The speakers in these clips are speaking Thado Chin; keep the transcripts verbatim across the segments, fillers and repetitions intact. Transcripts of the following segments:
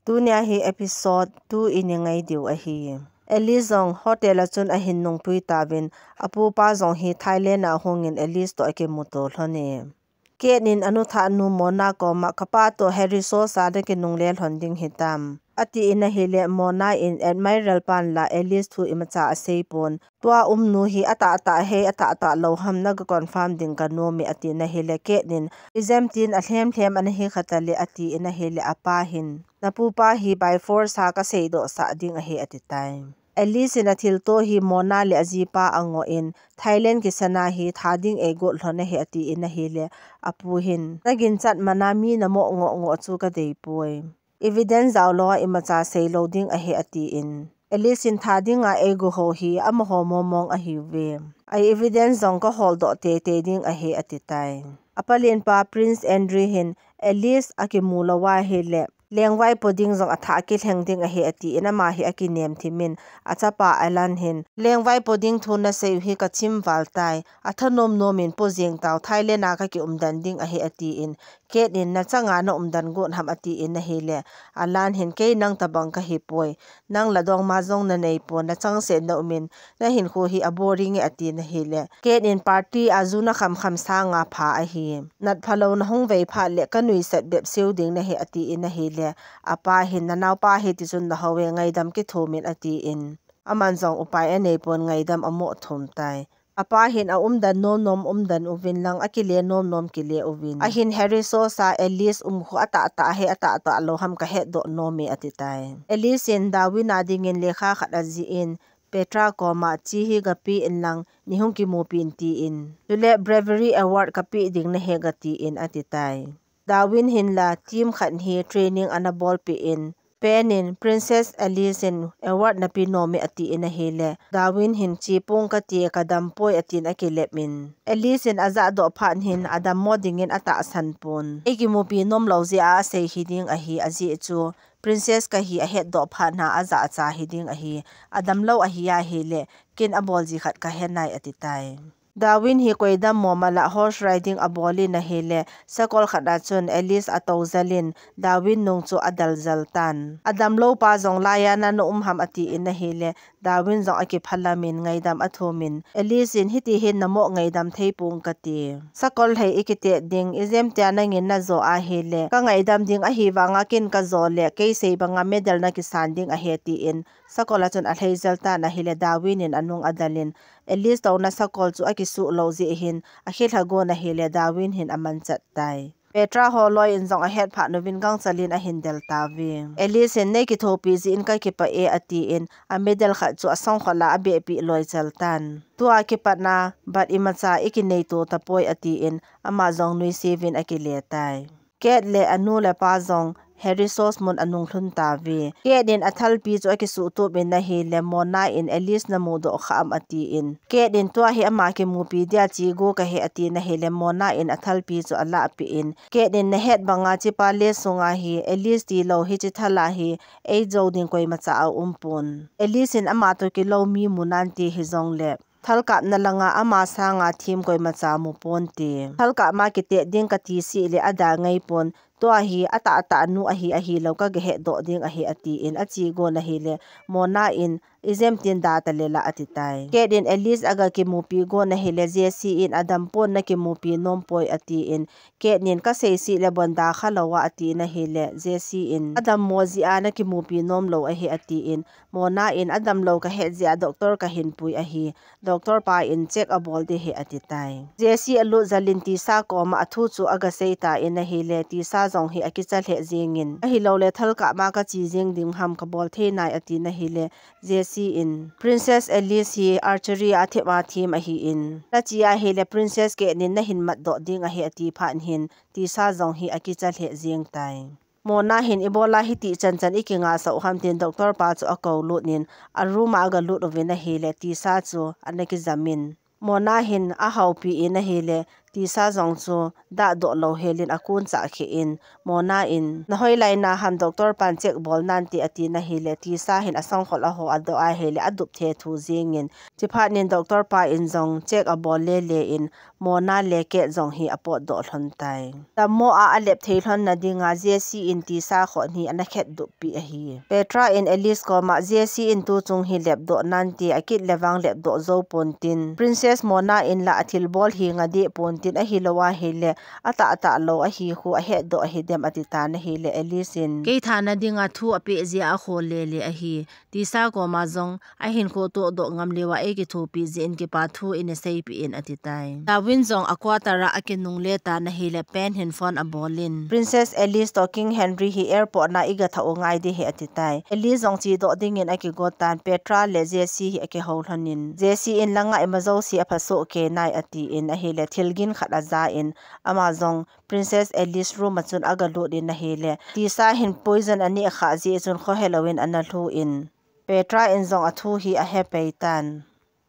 Tunia hi episode two i ngai diu ahi. Alice jong hotel a chun ahin nungpui tauvin, apupa jong hi Thailand a hungin Alice toh akimuto lhon e. Kate in anu thahnu Mona koma, "Kapa toh Harry Sosa na kinungle lhon ding hitam?" atin ahile, Mona in Admiral pan la Alice thu imacha aseipon. "Tua umnu hi atahtah hei, atahtah lou ham naga confirm ding kanom e," atin ahile, Kate in, "Ijemtin alhem lhem ana hi khata le," atin ahile, apa hin, "Napupa hi by force a kaseidoh sah ding ahi," atitai. Alice in athilto hi Mona le ajipa angoh in, "Thailand kisana hi tha ding eigot lhon ahi," atin ahile, apu hin, "Naginchat mana mi namoh ngoh ngoh chu kadeipoi. Evidence jao lou a imacha seilou ding ahi," atin. Alice in, "Tha dinga eigo ho hi amaho momong ahiuve. A evidence jong kaholdoh teitei ding ahi," atitai. Apalenpa Prince Andrew hin Alice akimu lou ahile, lengvaipo ding jong athah kilheng ding ahi, atin ama hi akinem thimin, achapa Alan hin, "Lengvaipo ding thu nasei u hi kachim val tai, athanom nomin po jeng tau, Thailand a kakiumden ding ahi," atin, Kate in, "Nachanga naumden got ham?" atin ahile, Alan hin, "Kei nang tabang kahipoi, nang la dongma jong naneipon, nachang seh naumin, nahinkho hi aboring e," atin ahile, Kate in, "Party a ju nakham kham sanga pha ahi. Nat phalou nahung vei phat le kanuisat bep seu ding nahi," atin ahile, apa hin, "Nanaopa hi tichun nahou e, ngaidam kithomin," atin. Aman jong upai aneipon ngaidam amoh thum tai. Apa hin aumden nom nom umden uvin lang, akile nom nom kile uvin. Ahin Harry Sosa, Alice umkhu atahtah hei, atahtah lou ham kahetdoh nom e, atitai. Alice in Darwin a dingin lekha khat ajih in, Petra koma, "Chi hi gape in lang, nei hung kimupi in," tin. "Chule Bravery Award kape ding nahi ga," tin atitai. Darwin hin la team khat hi training ana bolpeh in, Pen in, "Princess Alice in award nape nom e," atin ahile, Darwin hin, "Che pong kati, kadam poi," atin akilep in. Alice in ajahdoh phat hin, adammo dingin atahsan pon. "Eikimupi nom lou jeh a asei hiding ahi, ajeh chu Princess kahi ahetdoh phat na ajahcha hiding ahi, adamlou ahi ahile, ken abol ji khat kahenai," atitai. Darwin hi koi dammo mala horse riding abol in ahile, sakol khat a chun Alice atou jel in Darwin nung chu adel jel tan. Adamlou pa jong laiya na um ham atin ahile, Darwin jong akiphalam in ngaidam athum in, Alice in, "Hiti hin namoh ngaidam thei pong kati. Sakol hei ikitet ding, ijemtia nangin najo ahile, kangaidam ding ahivanga ken kajo le, kei sei banga medal nakisan ding ahi," tin, sakol a chun alhei jel tan ahile, Darwin in anung adel in, Alice touna sakol chu akisuh lou jeh hin, akhilha gon ahile, Darwin hin aman chat tai. Petra holoi in jong ahet phat uvin gangchal in ahin del tauve. Alice in, "Nei kithopi jeh in kakipah e," atin, amedal khat chu asangkhol a abehpi loi chel tan. "Tua kipatna bat imacha ikinei to tapoi," atin, ama jong nuisiu vin akile tai. Kate le anu le apa jong Harry Sosa mun anung lhun tauve. Kate in athalpi chu akisuhtup in ahile, Mona in, "Alice namudoh kha am?" atin. Kate in, "Tua hi ama kimupi dia che go kahi," atin ahile, Mona in athalpi chu alahpeh in, Kate in, "Nahet banga hiche palace sunga hi Alice tilou hiche thal a hi eijou ding koimacha aumpon. Alice in ama toh kilou mi mu nante hijongle, thalkapna langa ama sanga them koimacha muponte. Thalkap ma kitet ding kati seh le ada ngai pon, tua hi atahtah nu ahi, ahilou kaga hetdoh ding ahi," atin ache gon ahile, Mona in, "Ijemtin da tale la," atitai. Kate in, "Alice aga kimupi gon ahile, Jesse in adampon nakimupi nompoi," atin, Kate in, "Kasei seh le bon da khalou a," atin ahile, Jesse in, "Adammo jeh a nakimupi nomlou ahi," atin, Mona in, "Adamlou kahet jeh a doctor kahin pui ahi, doctor pa in check abol ding ahi," atitai. Jesse alut jel in Tisa koma athu chu aga seitan ahile, Tisa jong hi akicha lheh jeng in, "Ahilouleh thalkap ma kache jeng ding ham, kabol thei nai," atin ahile, Jesse in, "Princess Alice hi archery a them a them ahin, nache ahile Princess Kate in nahin matdoh ding ahi," ati phat hin, Tisa jong hi akicha lheh jeng tai. Mona hin, "Ibola hiti chanchan ikingah sah u ham?" tin doctor pa chu akou lut in, a room a aga lut uvin ahile, Tisa chu ana kijam in, Mona hin ahoupi in ahile, Tisa jong chu dahdoh lou helin akun chah khe in, Mona in, "Na hoilai na ham, doctor pan check bol nante," ati na hile, Tisa hin asangkhol a ho adoh a hile, adup thethu jingin, chiphat nin doctor pa in jong check abol lele in, Mona le Kate jong hi apotdoh lhon tai. Dammo a alep thei lhon na dinga Jesse in Tisa khut hi ana khetdup pi ahi. Petra in Alice koma Jesse in tuchung hi lepdoh nante, akit le vang lepdoh jou pontin, Princess Mona in la athilbol hi ngade pontin, ahilou ahile, atah tah lou ahi khu ahetdoh ahidem ati tan ahile, Alice in, "Kei thana dinga thu apeh jeh a akhol lele ahi. Tisa koma jong ahinkho tohdoh ngam leuva eikithopi jeh in kipa thu ina seipeh in," ati tai. Darwin jong a quarter a akinungle tan ahile, Pen hin phone abol in, "Princess Alice toh King Henry hi airport na iga thah u ngai ding ahi," ati tai. Alice jong chedoh dingin akigot tan, Petra le Jesse hi akihou lhon in, Jesse in, "Langa ima jouse aphasoh kei nai," ati in ahile, thilgin khat aja in, ama jong Princess Alice room a chun aga lut in ahile, Tisa hin poison aneh khah jeh chun khohelou in ana lhu in, Petra in jong athu hi ahe pei tan.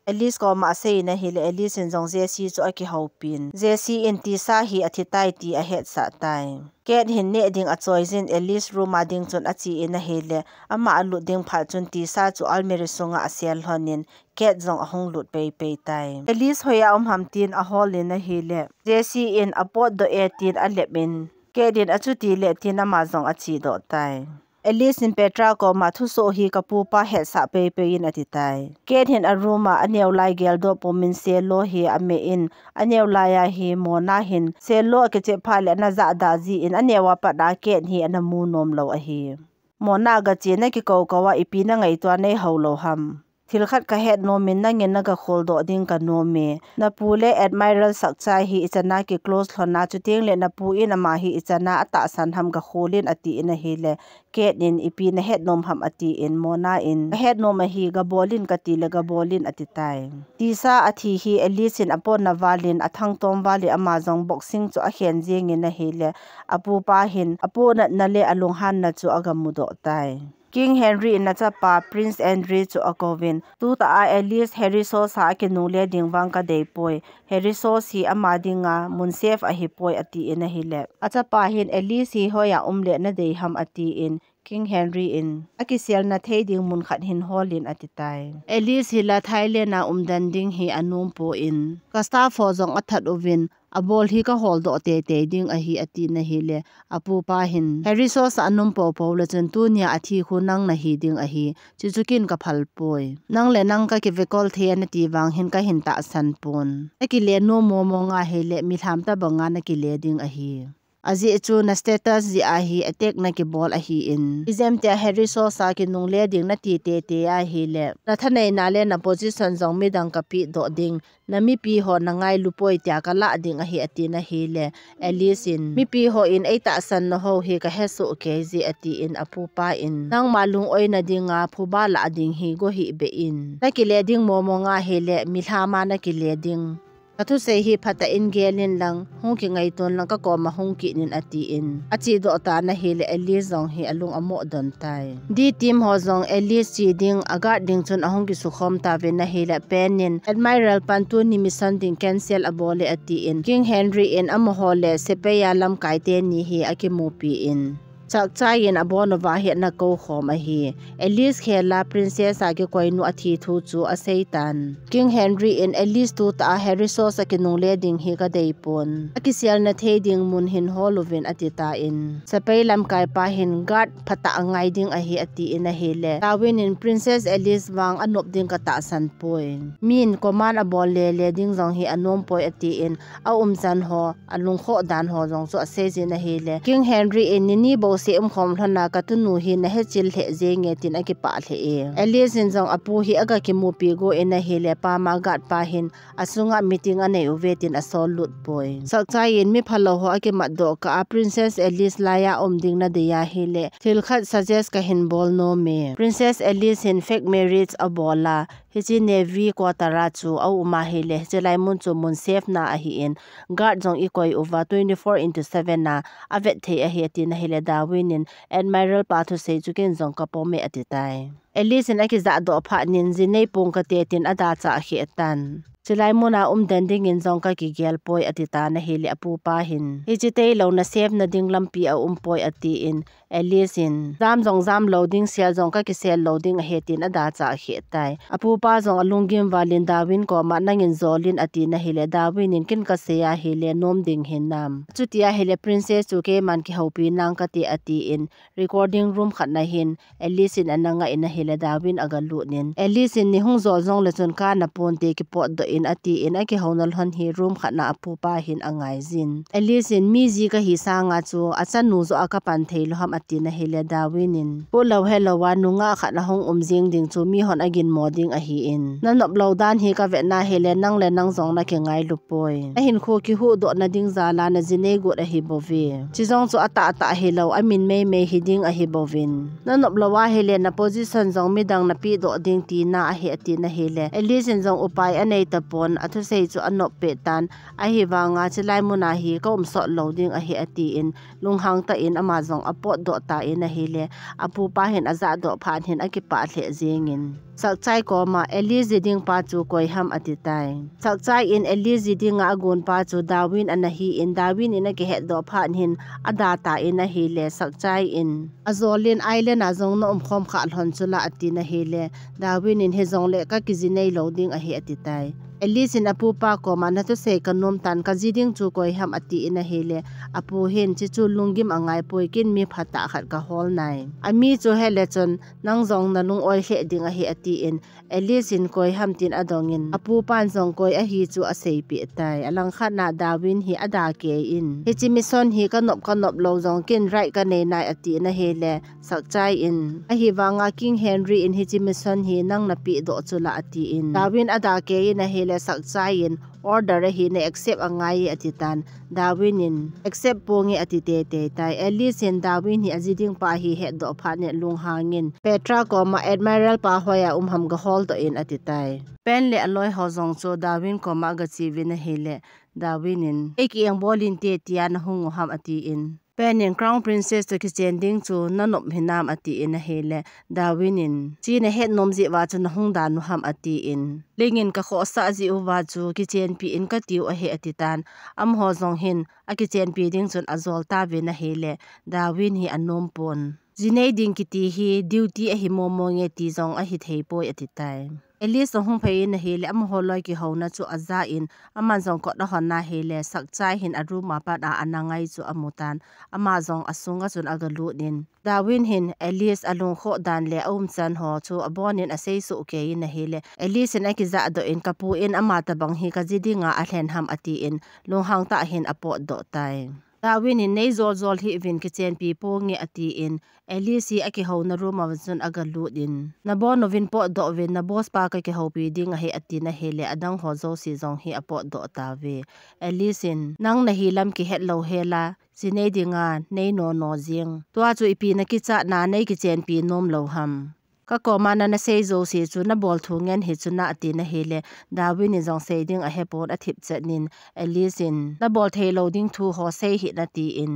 Alice koma asei in ahile, Alice in jong Jesse chu akihoupin, Jesse in Tisa hi athi tai ti ahetsah tai. Kate hin neh ding achoijin Alice room a ding chun ache in ahile, ama alut ding phat chun Tisa chu almirah sunga asel lhon in, Kate jong ahung lut pei pei tai. Alice hoiya um ham tin ahol in ahile, Jesse in apotdoh e tin alep in, Kate in achuti le tin ama jong achedoh tai. Alice in Petra koma thusoh hi kapupa hetsah pei pei in ati tai. Kate hin a room a aneo lai geldoh pumin Selo hi ameh in, aneo lai a hi Mona hin Selo akichep phat le ana jahda jin, aneo a pat a Kate hi ana mu nom lou ahi. Mona aga che, "Na kikou kou a ipi na ngaito a nei hou lou ham? Thil khat kahet nom in, nangin naga kholdoh ding kanom e. Na pu le Admiral Sakchai hi ichan a kiclose lhon a, chuteng le na pu in ama hi ichan a atahsan ham ga khol in," ati in ahile, Kate in, "Ipi na het nom ham?" ati in, Mona in, "Ka het nom ahi, ga bol in kati le ga bol in," ati tai. Tisa athi hi Alice in apona val in, athangtom val in ama jong boxing chu akhen jing in ahile, apupa hin apohnatna le alunghanna chu aga mudoh tai. King Henry in achapa Prince Andrew chu akouvin, "Tutah a Alice Harry Sosa a kinungle ding vang kadei poi. Harry Sosa hi ama dinga mun safe ahi poi," ati in ahile, achapa hin, "Alice hi hoiya um le nadei ham?" ati in, King Henry in, "Akiselna thei ding mun khat hin hol in," ati tai. Alice hi la Thailand a umden ding hi anom poi, ka staff ho jong athat uvin, abol hi ka holdoh teitei ding ahi, ati na hile, apupa hin, "Harry Sosa anum popo le chun tunia athi khu nang nahi ding ahi, chuchu kin ka phal poi. Nang le nang ka kive kol thei a nati vang hin ka hin tahsan pon. Ka kile nom momo nga hile, milham tabang a na kile ding ahi. Ajeh chu na status jeh a hi attack na kibol ahin, ijemtia Harry Sosa kinungle ding nati teitei ahile, na thaneina le na position jong midang ka pehdoh ding, na mipi ho na ngailu poi tia ka lah ding ahi," ati na hile, Alice in, "Mipi hon eitahsan nau hi ka hesoh kei je," ati in, apupa in, "Nangma lung-oina dinga phuba lah ding hi go hih beh in. Na kile ding momo nga hile, milham a na kile ding. Ka thusei hi phatah in gel in lang, hung kingaito in lang ka koma hung kit in," ati in, achedoh tan ahile, Alice jong hi alung amoh don tai. D team ho jong Alice che ding, a guard ding chun ahung kisukhom tauvin ahile, Pen in, "Admiral pan tuni mission ding cancel abol e," ati in, King Henry in amaho le sepai a lamkai teni hi akimupi in, Chakchai in abon uva hi ana koukhom ahi. Alice khel a Princess a kikoinu athi thu chu asei tan. King Henry in, "Alice tutah a Harry Sosa kinungle ding hi kadei pon. Akiselna thei ding mun hin hol uvin," ati tan. Sepai lamkai pa hin, "Guard phatah a ngai ding ahi," ati in ahile, Darwin in, "Princess Alice vang anop ding ka tahsan poi. Min command abol lele ding jong hi anom poi," ati in, aumchan ho, alungkhoh dan ho jong chu asei jin ahile, King Henry in, "Nini bouseh umkhom lhon a ka tunu hi na hechil lheh jenge," tin akipah lheh e. Alice in jong apu hi aga kimupi go in ahile, pama guard pa hin, "Asunga meeting anei uve," tin asol lut poi. Chakchai in, "Mi phalou ho akimatdoh kah a Princess Alice laiya um ding nadei ahile, thil khat suggest ka hin bol nom e. Princess Alice hin fake marriage abol a, hiche Navy quarter a chu aum ahile, hiche lai mun chu mun safe na ahin, guard jong ikoi uva twenty-four into seven a avet thei ahi," ati na hile, Darwin in, "Admiral pa thusei chu ken jong kapom e," ati tai. Alice in akijahdoh phat nin, "Jinei pong kate," tin adalhah kheh tan. Chulai muna um den dingin jong ka kigel poi, ati tan ahile apupa hin, hichi tailou nasem na ding lampi a um poi, atin Alice in, jam jong jam lou ding, sel jong ka kisel lou ding ahi, tin ada cha kheh tai. Apupa jong alunggim valin Darwin koma, nangin jolin, ati na hile, Darwin in, kin ka sei ahile nom ding hinam? Chuti ahile Princess chu keiman kihoupi nang kati, atin recording room khat na hin Alice in ana nga in ahile Darwin aga lut in, Alice in, nei hung jol jongle chun kana ponte kipotdoh in, atin akihouna lhon hi room khat na apupa hin angai jin. Alice in, mi ji kahi sanga chu achanu joh a kapan thei lou ham, ati na hile Darwin in, kho lou helou a nungah khat ahung um jing ding chu mihon aginmo ding ahin, nanop lou dan hi kavet na hile nang le nang jong nakingailu poi. Nahinkho kihuhdoh na ding jal a najinei got ahi bouve. Chijong chu atahtah hilou, amin meimei hiding ahi bouvin, nanop lou ahile na position jong midang napehdoh ding tina ahi, ati na hile Alice in jong upai anei tapon, athusei chu anop peh tan, ahivanga chulai muna hi ka um sot lou ding ahi, atin lunghang tah in ama jong apotdoh tan ahile apupa hin ajahdoh phat hin akipah lheh jengin Sakchai koma, Alice ji ding pa chu koi ham, ati tai. Sakchai in Alice ji dinga agon pa chu Darwin ana hin, Darwin in akihetdoh phat hin ada tan ahile Sakchai in, ajolin, island a jong na um khom kha lhon chula, ati na hile Darwin in, hijongle ka kijinei lou ding ahi, ati tai. Alice in apupa koma, nathusei kanom tan, kaji ding chu koi ham, atin ahile apu hin, chuchu lunggim angai poi, kin mi phatah khat kahol nai. Ami chu hele chun nang jong nalung oi lheh ding ahi, atin Alice in koi ham tin adongin, apupan jong koi ahi chu aseipeh tai. Alangkhat na Darwin hi ada kei in, hichi mission hi kanop kanop lou jong kin right kanei nai, ati na hile Sakchai in, ahivanga King Henry in hichi mission hi nang napehdoh chula, atin Darwin ada kei in ahile Sakchai in, order ahi, na accept angai, ati tan. Darwin in, accept ponge, ati teitei tai. Alice in Darwin hi aji ding pa hi hetdoh phat in lunghangin Petra koma, Admiral pa hoiya um ham, gaholdoh in, ati tai. Pen le aloi ho jong chu Darwin koma agache uvin ahile Darwin in, ei ki-engbol inte, tia nahung u ham, atin Pen in, Crown Princess toh kichen ding chu nanop hinam, atin ahile Darwin in, chi nahet nom jeh uva chu nahung dan u ham, atin Ling in, kakhohsah jeh uva chu kichenpi in katiu ahi, ati tan. Amaho jong hin akichenpi ding chun ajol tauvin ahile Darwin hi anom pon. Jinei ding kiti hi duty ahi momo nge ti jong ahi thei poi, ati tai. Alice jong hung phei in ahile amaho loi kihouna chu aja in, aman jong kot ahon ahile Sakchai hin a room a pat a ana ngai chu amu tan. Ama jong asunga chun agalut in, Darwin hin Alice alungkhoh dan le aumchan ho chu abon in asei soh kei in ahile Alice in akijahdoh in, kapu in ama tabang hi kaji dinga alhen ham, atin lunghang tah hin apotdoh tai. Darwin in, nei jol jol hih uvin, kichenpi ponge, atin Alice hi akihouna room a chun agalut in, nabon uvin potdoh uvin, na boss pa kakihoupi ding ahi, ati na hile adang ho jouse jong hi apotdoh tauve. Alice in, nang nahi lam kihet lou hela jinei dinga nei nono jing. Tua chu ipi nakichat na nei kichenpi nom lou ham? Kakoma nana sei jouse chu nabol thu ngen hichu na, ati na hile Darwin in jong sei ding ahepon athip chet in, Alice in, nabol thei lou ding thu ho sei hih in, atin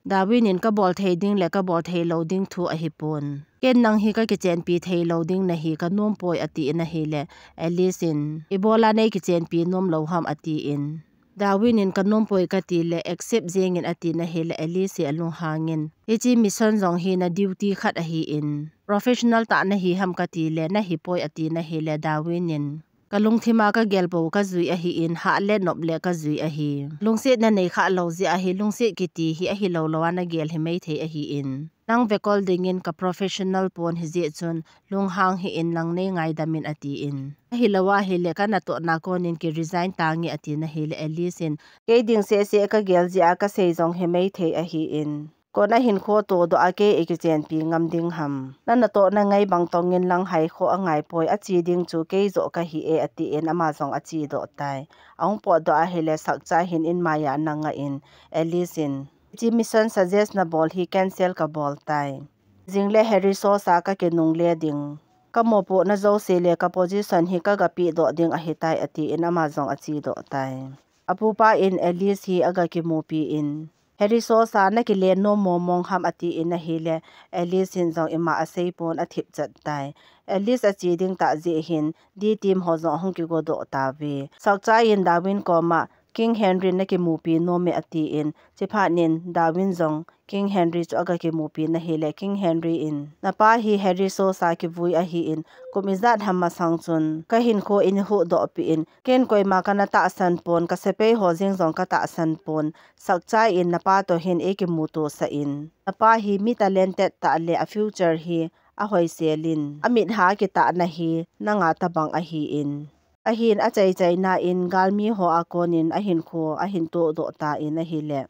Darwin in, kabol thei ding le kabol thei lou ding thu ahipon. Ken nang hi kakichenpi thei lou ding nahi, kanom poi, ati in ahile Alice in, ibola nei kichenpi nom lou ham, atin Darwin in, kanom poi kati le accept jeng in, ati na hile Alice hi alunghang in, hichi mission jong hi na duty khat ahin, professional tah nahi ham kati le nahi poi, ati na hile Darwin in, kalungthim a kagel pou kajui ahin, hah le nop le kajui ahi. Lungset nanei kha lou jeh ahi, lungset kiti hi ahilou lou a nagel hi maithei ahin, nang vekol dingin ka professional pon hijeh chun lunghang hih in, nang nei ngaidam in, atin. Ahilou ahile kanatohna kon in kiresign tange, ati na hile Alice in, kei ding seh seh kagel jeh a kasei jong hi maithei ahin, kona hinkho todoh a kei eikichenpi ngam ding ham? Nanatohna ngai bang tong in lang hai kho angai poi, ache ding chu kei joh kahi e, atin ama jong achedoh tai. Ahung potdoh ahile Sakchai hin in maiya ana nga in, Alice in, hichi mission suggest nabol hi cancel kabol tai. Jing le Harry Sosa kakinungle ding, kamopohna jouse le ka position hi kagapehdoh ding ahitai, atin ama jong achedoh tai. Apupa in Alice hi agakimupi in, Harry Sosa, nakile nom mong mong ham, atin ahile, Alice hin jong ima asei pon athip chat tai. Alice ache ding tah jeh hin, D team ho jong ahung kigodoh tauve. Sakchai in Darwin koma, King Henry nakimupi nom e, atin, chuphat in Darwin jong King Henry chu aga kimupi in ahile, King Henry in, napa hi Harry Sosa kivui ahin, kum ijat ham masang chun kahinkho in huhdoh peh in, ken koima kana tahsan pon, kasepai ho jeng jong katahsan pon, Sakchai in napa toh hin eikimuto sah in, napa hi mi talented tah le a future hi ahoisel in, amit ha kitahna hi nanga tabang ahin. Ahin achaichaina in galmi ho a konin ahinkho ahin tohdoh tan ahile,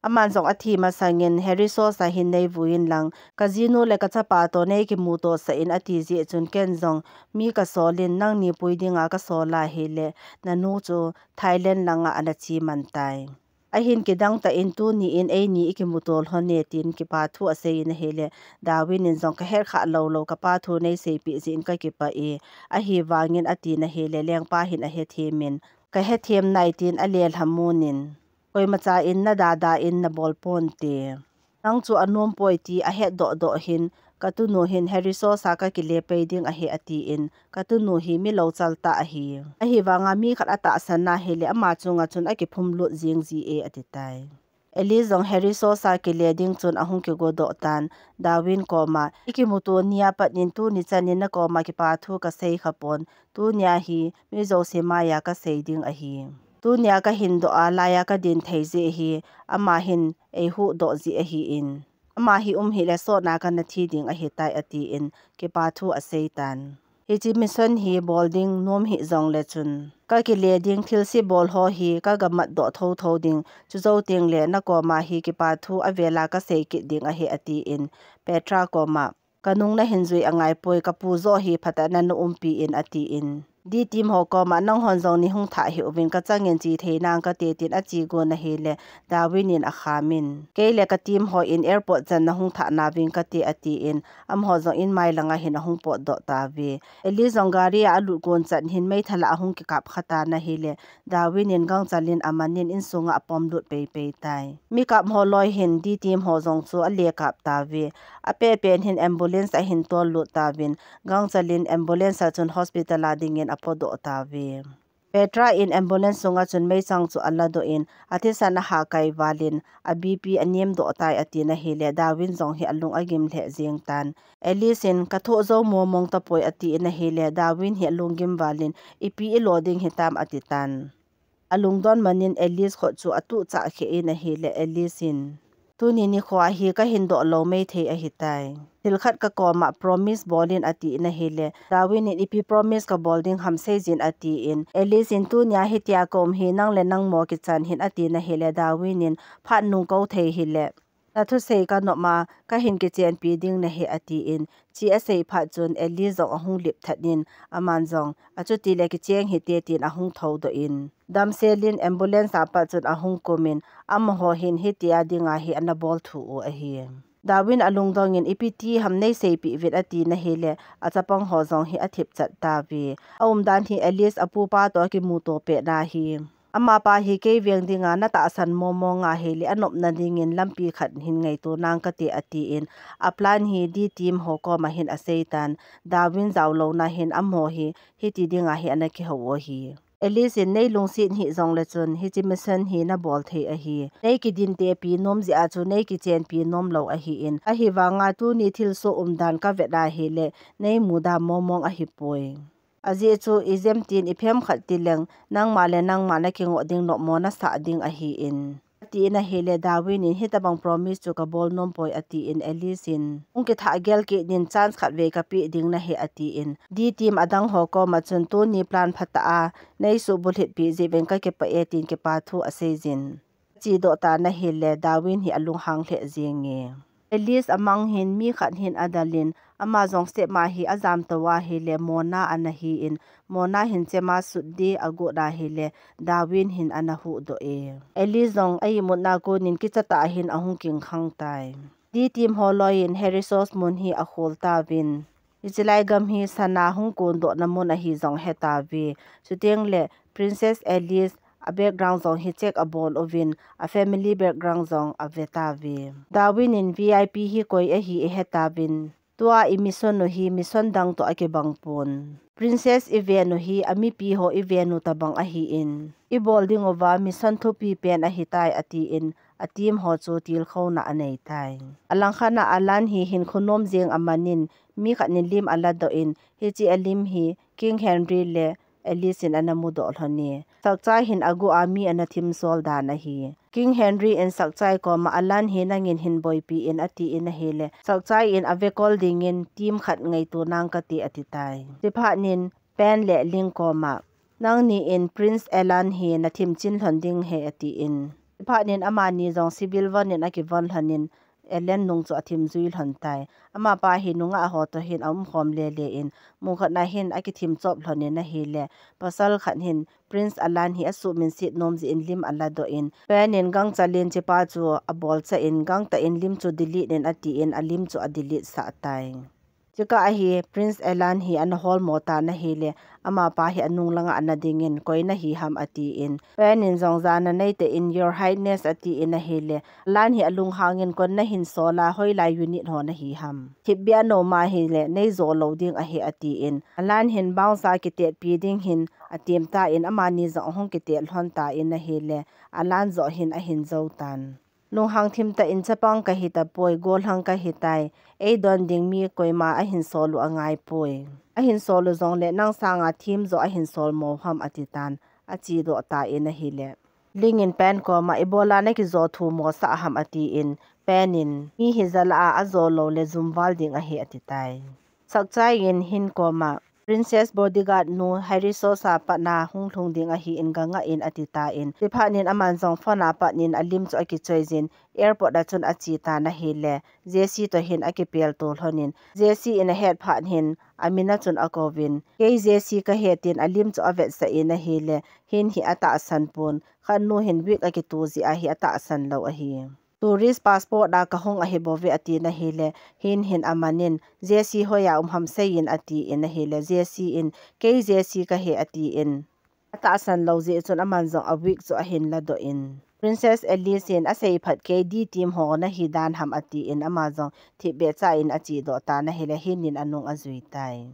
aman jong athi masangin, Harry Sosa hin neivui in lang, kajinu le kachapa toh neikimuto sah in, ati jeh chun ken jong mi kasol in, nangni pui dinga kasol ahile, nanu chu Thailand langa ana che man tai. Ahin kidang tah in, tuni in eini ikimuto lhon e, tin kipa thu asei in ahile, Darwin in jong, kahet kha lou lou, kapa thu neiseipeh jeh in kakipah e, ahivangin, atin ahile, lengpa hin ahethem in, kahethem nai, tin alelha mun in, koimacha in nadada in nabol ponte. Nang chu anom poi ti ahetdoh doh hin, katunu hin Harry Sosa kakile pai ding ahi, atin, katunu hi mi louchal tah ahi. Ahivanga mi khat atahsan ahile, ama chunga chun akiphum lut jeng ji e, ati tai. Alice jong Harry Sosa kile ding chun ahung kigodoh tan, Darwin koma, ikimuto nia pat in tuni chan in nakoma kipa thu kasei kha pon, tunia hi mi jouse maiya kasei ding ahi. Tunia kahin doh a, laiya kadin thei jeh hi, ama hin eihuhdoh jeh ahin, ama hi um hile sotna kana thi ding ahitai, atin, kipa thu asei tan. Hiche mission hi bol ding nom hih jongle chun, kakile ding thilse bol ho hi kaga matdoh thotho ding, chujou tengle nakoma hi kipa thu avela kasei kit ding ahi, atin, Petra koma, kanung nahin jui angai poi, kapu joh hi phatah in naumpi in, atin, D team ho koma, nanghon jong neihung thah hih uvin, kachangin che thei nang kate, tin ache gon ahile, Darwin in akham in, kei le ka team hon airport chan nahung thah nauving kate, atin, amaho jong in mai langa hin ahung potdoh tauve. Alice jong gari a alut gon chan hin meithal a ahung kikap kha tan ahile, Darwin in gangchal in aman in insunga apom lut pei pei tai. Mi kap ho loi hin D team ho jong chu ale kap tauve. Apeh peh in hin ambulance ahin tol lut tauvin, gangchal in ambulance a chun hospital a dingin apodoh tauve. Petra in ambulance sunga chun meichang chu aladoh in, athisan ahah kai val in, a BP anem doh tai, atin ahile, Darwin jong hi alung agim lheh jeng tan. Alice in, kathoh jou mong mong tapoi, atin ahile, Darwin hi alunggim val in, ipi ilo ding hitam, ati tan. Alungdon man in Alice khut chu atuh chah kheh in ahile, Alice in, tuni nikho a hi kahin doh lou maithei ahitai. Thil khat kakoma promise bol in, atin ahile, Darwin in, ipi promise kabol ding ham seijin, atin, Alice in, tunia hitia kaum hi nang le nang mo kichan hin, atin ahile, Darwin in, phat nung kou thei hile, nathusei kanop a, kahin kichenpi ding nahi, atin, che asei phat chun Alice jong ahung lip that in, aman jong, achuti le kicheng hite, tin ahung thoudoh in, damsel in ambulance a pat chun ahung kum in, amaho hin hitia dinga hi ana bol thu u ahi. Darwin alungdong in, ipi ti ham neiseipeh uvin, atin ahile, achapang ho jong hi athip chat tauve. Aumdan hi Alice apupa toh akimuto pet na hi, amapa hi kei veng dinga natahsan mong mong ahile, anopna dingin lampi khat hin ngaito nang kate, atin, a plan hi D team ho koma hin asei tan, Darwin jaolouna hin amaho hi hiti dinga hi ana kihou u ahi. Alice in, neilungset hih jongle chun, hiche mission hi nabol thei ahi. Neikidin tepi nom jeh a chu neikichenpi nom lou ahin, ahivanga tuni thilsoh umdan kavet ahile, neimuda mong mong ahipoi. Ajeh chu ijemtin iphem khat tileng, nangma le nangma nakingoh ding nopmo nasah ding ahin, atin ahile, Darwin in, hitabang promise chu kabol nom poi, atin Alice in, hung kithah gel kit in, chance khatvei kapeh ding nahi, atin, D team adang ho koma chun, tuni plan phatah a neisuh bulhit peh jeh uvin kakipah e, tin kipa thu aseijin, achedoh tan ahile, Darwin hi alunghang lheh jenge. Alice amang hin mi khat hin adal in, ama jong step a hi ajam tou ahile, Mona ana hin, Mona hin chem a sut ding agot ahile, Darwin hin ana huhdoh e. Alice jong a imutna konin kicha tah hin ahung kingkhang tai. D team ho loi in Harry Sosa mun hi akhol tauvin, hiche lai gam hi sana hung kondohna mun ahi jong ahetauve. Chuteng le Princess Alice a background jong hi check abol uvin, a family background jong ave tauve. Darwin in V I P hi koi ahi ahe tauvin, tua i mission u hi mission dang toh akibang pon. Princess i ven u hi a mipi ho i ven u tabang ahin, i bol ding uva mission thupi pen ahitai atin, a team ho chu tilkhouna anei tai. Alangkhat a Alan hi hinkho nom jeng amanin, mi khat in lim aladoh in, hiche a lim hi King Henry le Alice in ana mudoh lhon e. Sakchai hin agu a mi ana thim sol dan ahi. King Henry in Sakchai koma Alan hi nangin hin boipi in atin ahile, Sakchai in ave kol dingin team khat ngaito nang kate ati tai. Chuphat in Pen le Ling koma, nangni in Prince Alan hi na thim chin lhon ding ahi atin. Chuphat in amani jong civil von in akivon lhon in, Alan nung chu athim jui lhon tai. Amapa hi nungah ho toh hin aumkhom lele in, mun khat na hin akithim chop lhon in ahile, pasal khat hin Prince Alan hi asuhminset nom jeh in lim aladoh in, Pen in gangchal in chepa chu abolcha in, gangtah in lim chu delete in atin, a lim chu a delete sah tai. Chukah a hi Prince Alan hi ana holmo tan ahile, amapa hi anung langa ana dingin, koi nahi ham atin, Pen in jong jana neitah in, Your Highness atin ahile, Alan hi alunghang in, koi nahin sol a, hoilai unit ho nahi ham. Thipbeh a na um ahile, nei jo lou ding ahi atin, Alan hin bouncer kitetpi ding hin atem tan, amani jong ahung kitet lhon tan ahile, Alan joh hin ahin jou tan. Lunghang thim tah in chapang kahi tapoi, gollhang kahi tai. Eidon ding mi koima ahin sol u angai poi. Ahin sol u jongle nang sanga thim joh ahin sol mo ham ati tan, achedoh tan ahile, Ling in Pen koma ibola na kijo thumo sah ham atin, Pen in mi hi jala a ajo lou le jum val ding ahi ati tai. Sakchai in Hin koma, Princess bodyguard nu Harry Sosa pat na hung lhung ding ahin gangah in ati tan, chuphat in aman jong phone a pat in a lim chu akichoi jin, airport a chun ache tan ahile, Jesse toh hin akipel to lhon in, Jesse in ahet phat hin, amin a chun akouvin, kei Jesse kahi tin a lim chu avetsah in ahile, Hin hi atahsan pon, khat nu hin wig akito jeh a hi atahsan lou ahi. Tourist passport a kahung ahi bouve atin ahile, Hin hin aman in, Jesse hoiya um ham seiyin atin ahile, Jesse in, kei Jesse kahi atin. Atahsan lou jeh chun aman jong a wig chu ahin ladoh in, Princess Alice in, asei phat kei D team ho nahi dan ham atin, ama jong thipbeh cha in achedoh tan ahile, Hin in anung ajui tai.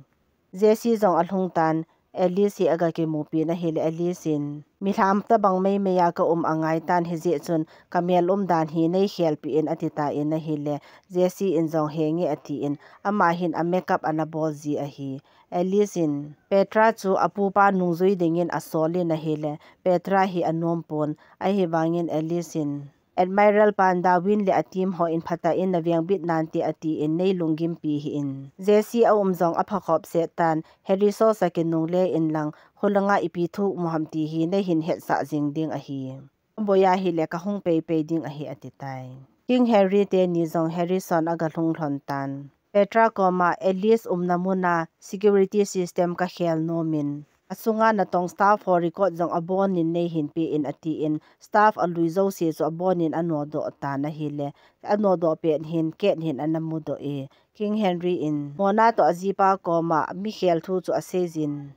Jesse jong alhung tan, Alice hi aga kimupi in ahile, Alice in, milham tabang meimei a ka um angai tan, hijeh chun kamel umdan hi nei khelpi in ati tan ahile, Jesse in jong henge atin, ama hin a makeup ana bol ji ahi. Alice in, Petra chu apupa nungjui dingin asol in ahile, Petra hi anom pon, ahivangin Alice in, Admiral pan Darwin le a team ho in phatah in na vengbit nante atin nei lunggimpi hih in. Jesse a um jong apha khop set tan, Harry Sosa kinungle in lang, hulanga ipi thu um ham ti hi nei hin hetsah jing ding ahi. Aboi ahile kahung peipei ding ahi ati tai. King Henry teni jong Harrison aga lhung lhon tan. Petra koma Alice umna muna security system kakhel nom in, asunga natong staff ho record jong abon in nei hin pe in atin, staff alui jouse chu abon in anodoh tan ahile, anodoh pet hin Kate hin ana mudoh e, King Henry in Mona toh ajipa koma mikhel thu chu asei jin.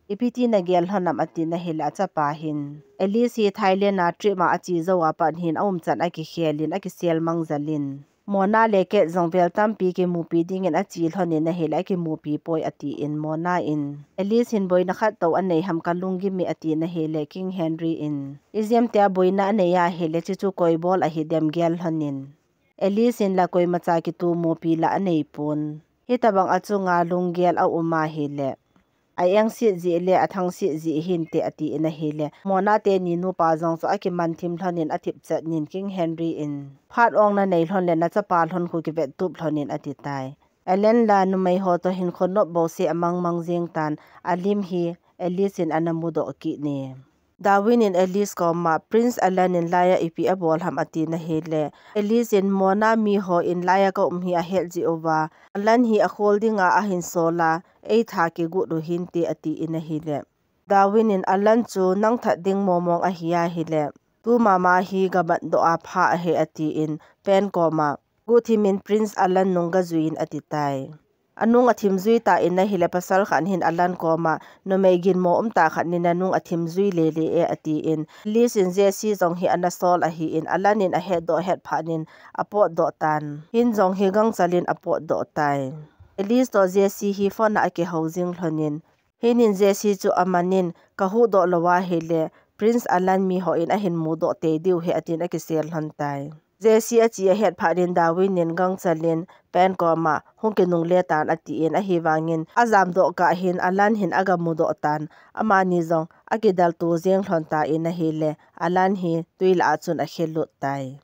Ipi ti nagel lhon am atin ahile, achapa hin, Alice hi Thailand a trip a ache jou a pat hin aumchan akikhel in akisel mangjal in, Mona le Kate jong vel tampi kimupi dingin ache lhon in ahile, akimupi poi atin, Mona in, Alice hin boina khat tou anei ham kalunggim e atin ahile, King Henry in, ijemtia boina anei ahile, chuchu koi bol ahi dem gel lhon in, Alice in la koimacha kitomopi la anei pon. Hitabang achunga lunggel a um ahile, a engset jeh le athangset jeh hinte atin ahile, Mona teni nupa jong chu akiman thim lhon in athipchet in, King Henry in, phat ong nanei lhon le nachapa lhon khu kivet tup lhon in ati tai. Alan la numei ho toh hin khonop bouseh amang mang jeng tan, alim hi Alice in ana mudoh kit e. Darwin in Alice koma, Prince Alan in laiya ipi abol ham atin ahile, Alice in Mona mi ho in laiya ka um hi ahet jeh uva, Alan hi akhol dinga ahin sol a, eitha kigot u hinte atin ahile, Darwin in Alan chu nang that ding momong ahi ahile, tu mama hi gamatdoh a pha ahi atin, Pen koma, guhthim in Prince Alan nung gajui in ati tai. Anung athim jui tan ahile pasal khat hin Alan koma, numei ginmo um tah khat nin nanung athim jui lele e, atin. Alice in Jesse jong hi ana sol ahin, Alan in ahetdoh het phat in apotdoh tan. Hin jong hi gangchal in apotdoh tai. Alice toh Jesse hi phone a akihou jing lhonin, Hin in Jesse chu amanin, kahuhdoh lou ahile, Prince Alan mi hon ahin mudoh tei diu ahi, atin akisel lhon tai. Jesse achi ahet phat in Darwin in gangchal in Pen koma, hung kinungle tan atin, ahivangin ajamdoh kah hin Alan hin aga mudoh tan, amani jong akidel to jeng lhon tan ahile, Alan hi tui lah a chun akhelut tai.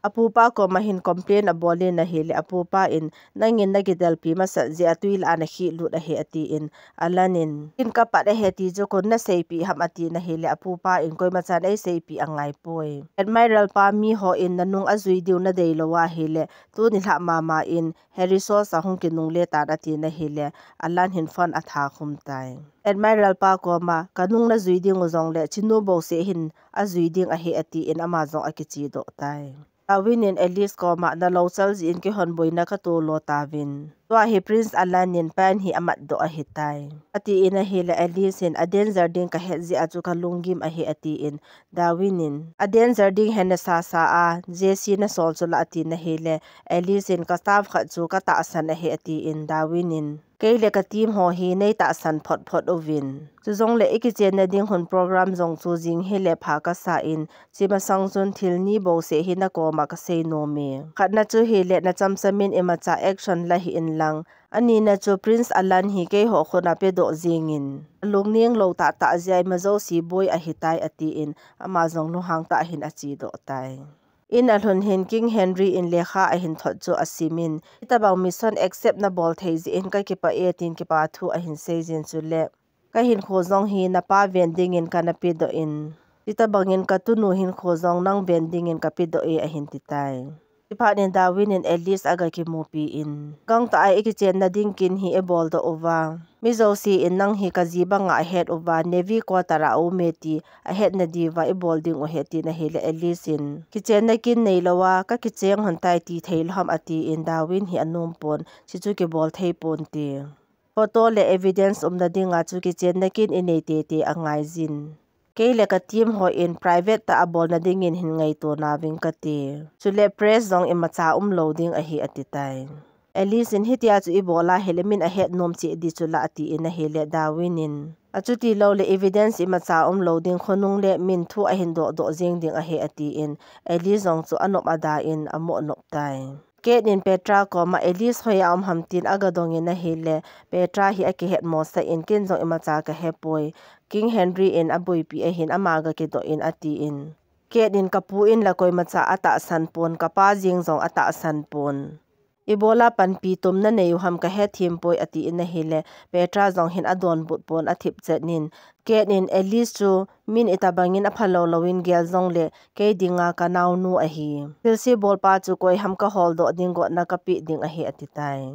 Apupa koma hin complain abolin ahile, apupa in, nangin nakidelpi masat jeh a tui lah a nakhelut ahi, atin, Alan in, hin kapat ahi ti chu koin naseipeh ham, atin ahile, apupa in, koimachan eiseipeh angaipoi. Admiral pa mi hon nanung ajui diu nadei lou ahile, tuni lhah mama in, Harry Sosa hung kinungle tan atin ahile, Alan hin phone atha khum tai. Admiral pa koma, kanung najui diu jongle, chinu bouseh hin ajui ding ahi, atin ama jong akichedoh tai. Darwin in Alice koma, nalou chal jeh in keihon boina kato lou tauvin. Tua hi Prince Alan in Pen hi amatdoh ahitai, atin ahile Alice in, adanger ding kahet jeh a chu kalunggim ahi, atin. Darwin in, adanger ding hi nasasa a, Jesse nasol chu la, atin ahile Alice in, ka staff khat chu katahsan ahi, atin. Darwin in, Kei le ka team ho hi nei tahsan phot phot uvin. Chujongle i kichenna ding hun program jong chu jing hile pha kasa in, chi masang chun thil ni bouseh hi nakoma kasei nom e. Khatna chu hile nachamcham in imacha action la hih in lang. Anina chu Prince Alan hi keiho khut a pedoh jingin. Alungning lou tahtah jeh a imajouse boi ahitai atin, ama jong lunghang tah hin achedoh tai. In alhun hin King Henry in lekha ahin thot chu asimin, hitobang mission accept nabol thei jeh in kakipah e tin kipa thu ahin seijin chule, ka hinkho jong hi napa ven dingin kana pedoh in, hitobangin ka tunu hinkho jong nang ven dingin kapedoh e ahin titai. Chuphat in Darwin in Alice aga kimupi in, gangtah a i kichenna ding kin hi i boldoh uva. Mi jouse in nang hi kaji banga ahet uva, Navy quarter a um e ti ahetna diuva i bol ding u ahi, atin ahile Alice in, kichenna kin neilou a, ka kicheng lhon tai ti thei lou ham, atin Darwin hi anom pon, chuchu kibol thei ponte. Photo le evidence umna dinga chu kichenna kin i nei tete angaijin. Kei le ka team hon private tah a bolna dingin hin ngaito nauving kati. Chule press jong imacha umlou ding ahi, atitai. Alice in, hitia chu i bol ahile min ahet nom cheh ding chu la, atin ahile Darwin in, achuti loule evidence imacha umlou ding, khonung le min thu ahin dohdoh jeng ding ahi, atin Alice jong chu anop ada in amoh nop tai. Kate in Petra koma Alice hoiya um ham tin aga dongin ahile, Petra hi akihet mosah in, ken jong imacha kahepoi. King Henry in abuipi ahin ama ga kidoh in atin. Kate in, kapu in la koimacha atahsan pon, kapa jeng jong atahsan pon. Ibola panpi tum nanei u ham kahethem poi, atin ahile, Petra jong hin adonbut pon athip chet in, Kate in Alice chu min itobangin aphalou louvin gel jongle, kei dinga kanaonu ahi. Thilse bolpa chu koi ham kaholdoh ding gotna kapeh ding ahi, atitai.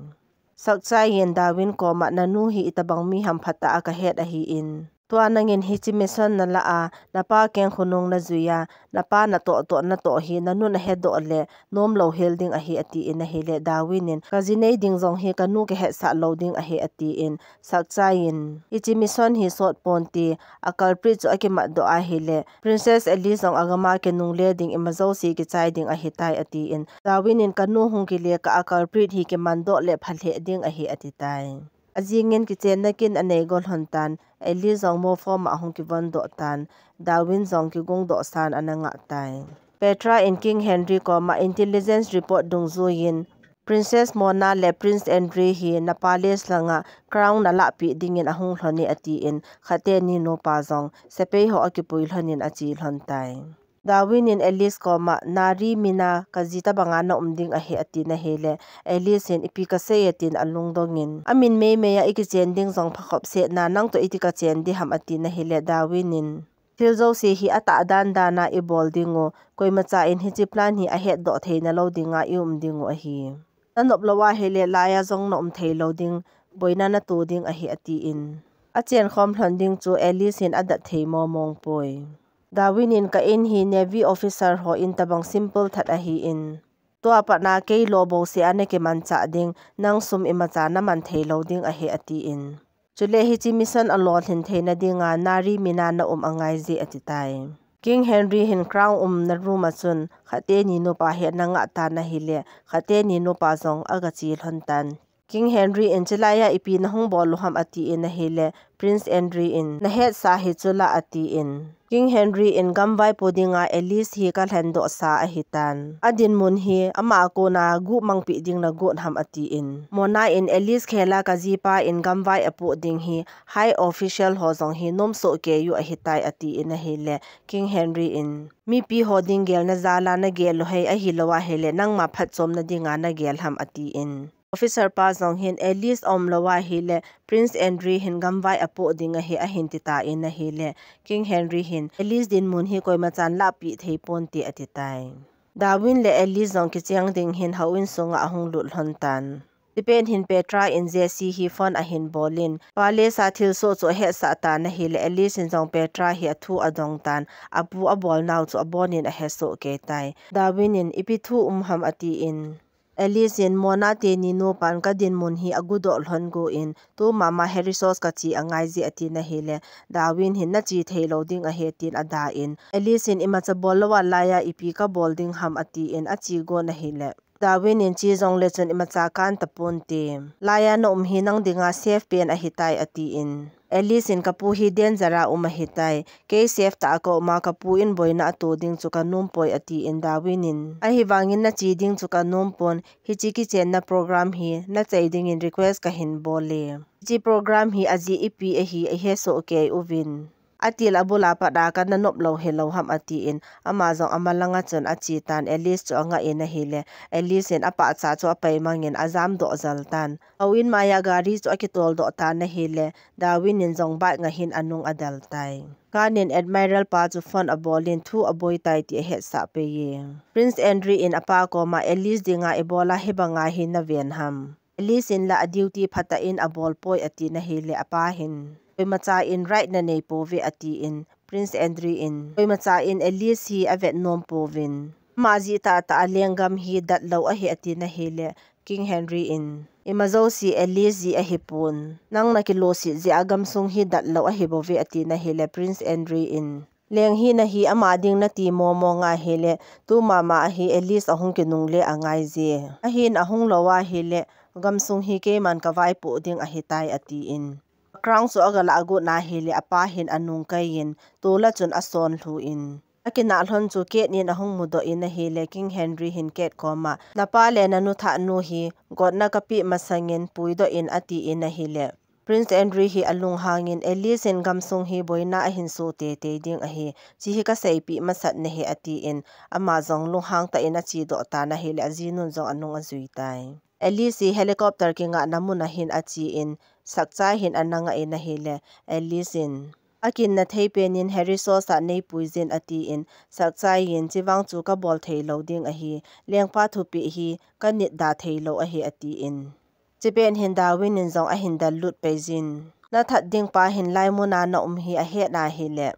Sakchai in Darwin koma, nanu hi itobang mi ham phatah a kahet ahin. Tua nangin hiche mission nalah a, napa keng khonung najui a, napa natoh toh natoh hi nanun ahedoh le, nomlou hel ding ahi, atin ahile, Darwin in, kaji nei ding jong hi kanu kahetsah lou ding ahi, atin, Sakchai in, hiche mission hi sot ponte, a culprit chu akimatdoh ahile, Princess Alice jong agama kinungle ding imajouse kichai ding ahitai, atin, Darwin in, kanu hung kile kah a culprit hi kimandoh le phalheh ding ahi, atitai. Ajingin kichenna kin anei go lhon tan, Alice jong morgue a hung kivondoh tan, Darwin jong kigongdoh san ana ngah tai. Petra in King Henry koma intelligence report dungjuiyin, Princess Mona le Prince Andrew hi na palace langa crown nalahpeh dingin ahung lhon e, atin, khat teni nupa jong sepai ho akipui lhonin ache lhon tai. Darwin in Alice koma, nari mina kaji tobanga naum ding ahi, atin ahile, Alice in, ipi kasei e, tin alungdongin, amin meimei a ikichen ding jong phakhop seh na, nangtoh iti kachen ding ham, atin ahile, Darwin in, thil jouse hi atah dandan a ibol ding u, koimacha in hiche plan hi ahetdoh theina lou dinga ium ding u ahi. Nanop lou ahile, laiya jong naum thei lou ding, boina nato ding ahi, atin. Achen khom lhon ding chu Alice in adat thei momong poi. Darwin in, ka in hi Navy officer ho in tobang simple that ahin, Tua pat na kei lou bouseh a na kimanchah ding, nang sum imacha na man thei lou ding ahi, atin. Chule hiche mission a lolhin theina dinga Nari mina na um angai je, ati tai. King Henry hin crown umna room a chun Khateni nupa hi ana ngah tan ahile, Khateni nupa jong aga che lhon tan. King Henry in, "Chilai a ipi na hung bol u ham?" atin ahile, Prince Andrew in, "Na hetsa hi chu la," atin. King Henry in, "Gamvai pu dinga Alice hi ka lhendoh sa ahi tan. A dinmun hi ama a kona guh mangpeh ding na got ham?" atin. Mona in, "Alice khel a ka jipa in gamvai a poh ding hi high official ho jong hi nom soh kei u ahi tai," atin ahile, King Henry in, "Mipi ho ding gelna jal a na gel u hei, ahilou ahile nangma phatchomna dinga na gel ham?" atin. Officer pa jong hin, "Alice a um lou ahile, Prince Andrew hin gamvai a poh ding ahi," ahin ti tan ahile, King Henry hin, "Alice dinmun hi koimachan lahpeh thei ponte," ati tai. Darwin le Alice jong kicheng ding hin houin sunga ahung lut lhon tan. Chipet hin Petra in Jesse hi phone ahin bol in, palace a thilsoh chu ahetsah tan ahile, Alice in jong Petra hi athu adong tan, apu abol nau chu abon in ahesoh kei tai. Darwin in, "Ipi thu um ham?" atin. Alice in, "Mona teni nupan ka dinmun hi agudoh lhon gu in, tu mama Harry Source ka che angai je," atin ahile, Darwin hin, "Na che thei lou ding ahi," tin ada in. Alice in, "Imacha bol lou a lai a ipi ka bol ding ham?" atin, ache gon ahile, Darwin in, "Che jong le chun imacha kan ta ponte. Lai a na um hi nang dinga safe pen ahi tai," atin. Alice in, "Ka pu hi danger a um ahi tai. Kei safe tah a ka um a, ka pu in boina ato ding chu ka nom poi," atin Darwin in, "Ahivangin na che ding chu ka nom pon, hiche kichenna program hi na chai dingin request ka hin bol e. Hiche program hi ajeh ipi ahi, ihesoh kei uvin. Atil abul a pat a ka na nop lou hilou ham?" atin, ama jong amalanga chun ache tan, Alice chu angah in ahile, Alice in apahcha chu apaimang in ajam doh jal tan. Houin mai a gari chu akitol doh tan ahile, Darwin in jong bike ngah in anung adel tai. Khan in Admiral pa chu phone abol in thu aboi tai ti ahetsah pei e. Prince Andrew in apa koma, "Alice dinga ibola hibanga hi na ven ham? Alice in la a duty phatah in abol poi," atin ahile, apa hin, "Koimacha in right na nei pouve," atin, Prince Andrew in, "Koimacha in Alice hi avet nom pouvin. Ama jeh tah tah a lenggam hi dat lou ahi," atin ahile, King Henry in, "Ima jouse Alice jeh ahipon, nang na kiloset jeh a gamsung hi dat lou ahi bouve," atin ahile, Prince Andrew in, "Leng hina hi ama ding nati momo ngai hile, tu mama ahi Alice ahung kinungle angai je. Ahin ahung lou ahile, gamsung hi keiman ka vaipoh ding ahi tai," atin. Crown chu aga lah agot na hile, apa hin anung kai in, tol a chun ason lhu in, akinah lhon chu Kate in ahung mudoh in ahile, King Henry hin Kate koma, "Na pa le na nu thah nu hi gotna ka peh masangin puidoh in," atin ahile, Prince Andrew hi alunghang in, "Alice in gamsung hi boina ahin soh teitei ding ahi, hiche hi ka seipeh masat nahi," atin, ama jong lunghang tah in ache doh tan ahile, ajinun jong anung ajui tai. Alice hi helicopter kingahna mun a hin ache in, Sakchai hin ana ngah in ahile, Alice in, "Akinna thei pen in Harry Source a nei pui jin," atin, Sakchai in, "Chevang chu ka bol thei lou ding ahi, lengpa thupeh hi ka nit da thei lou ahi," atin. Chipet hin Darwin in jong ahin del lut pei jin. "Na that ding pa hin lai mun a na um hi ahet na hile,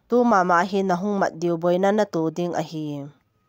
tu mama hi na hung mat diu boina na to ding ahi.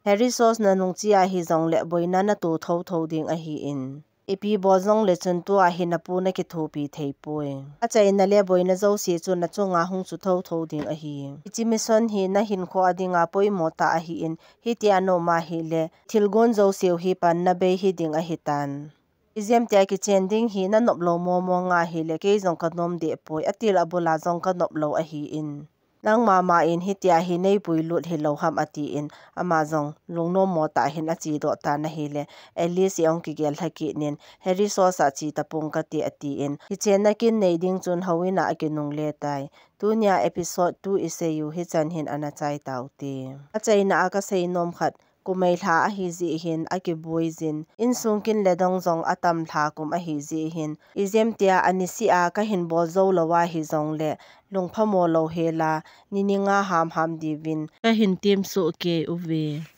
Harry Source na nung che ahi jong le boina na to thotho ding ahin. Ipi bol jong le chun tua hi na pu na kithopi thei poi. Achaina le boina jouse chu na chunga hung chu thotho ding ahi. Hiche mission hi na hinkho a dinga poimo tah ahin, hitia na um ahile, thilgon jouse u hi panna bei hi ding ahi tan. Ijemtia kichen ding hi na nop lou momo ngai hile, kei jong ka nom deh poi, atil abul a jong ka nop lou ahin. Nang mama in hitia hi nei pui lut hilou ham," atin, ama jong lungnom mo tah hin ache doh tan ahile, Alice ahung kigel lha kit in, "Harry Source a che tapong kate," atin, kichenna kin nei ding chun houin a akinungle tai. Tunia episode two isei u hichan hin ana chai taute. Achaina a ka seinom khat, Kumei lha ahi jeh hin akiboi jin, insung kin le dong jong atam lha kum ahi jeh hin, ijemtia anisih a ka hin bol jou lou ahi jong le, lungphamo lou hela, ni ni nga ham ham diuvin ka hin temsoh kei uve.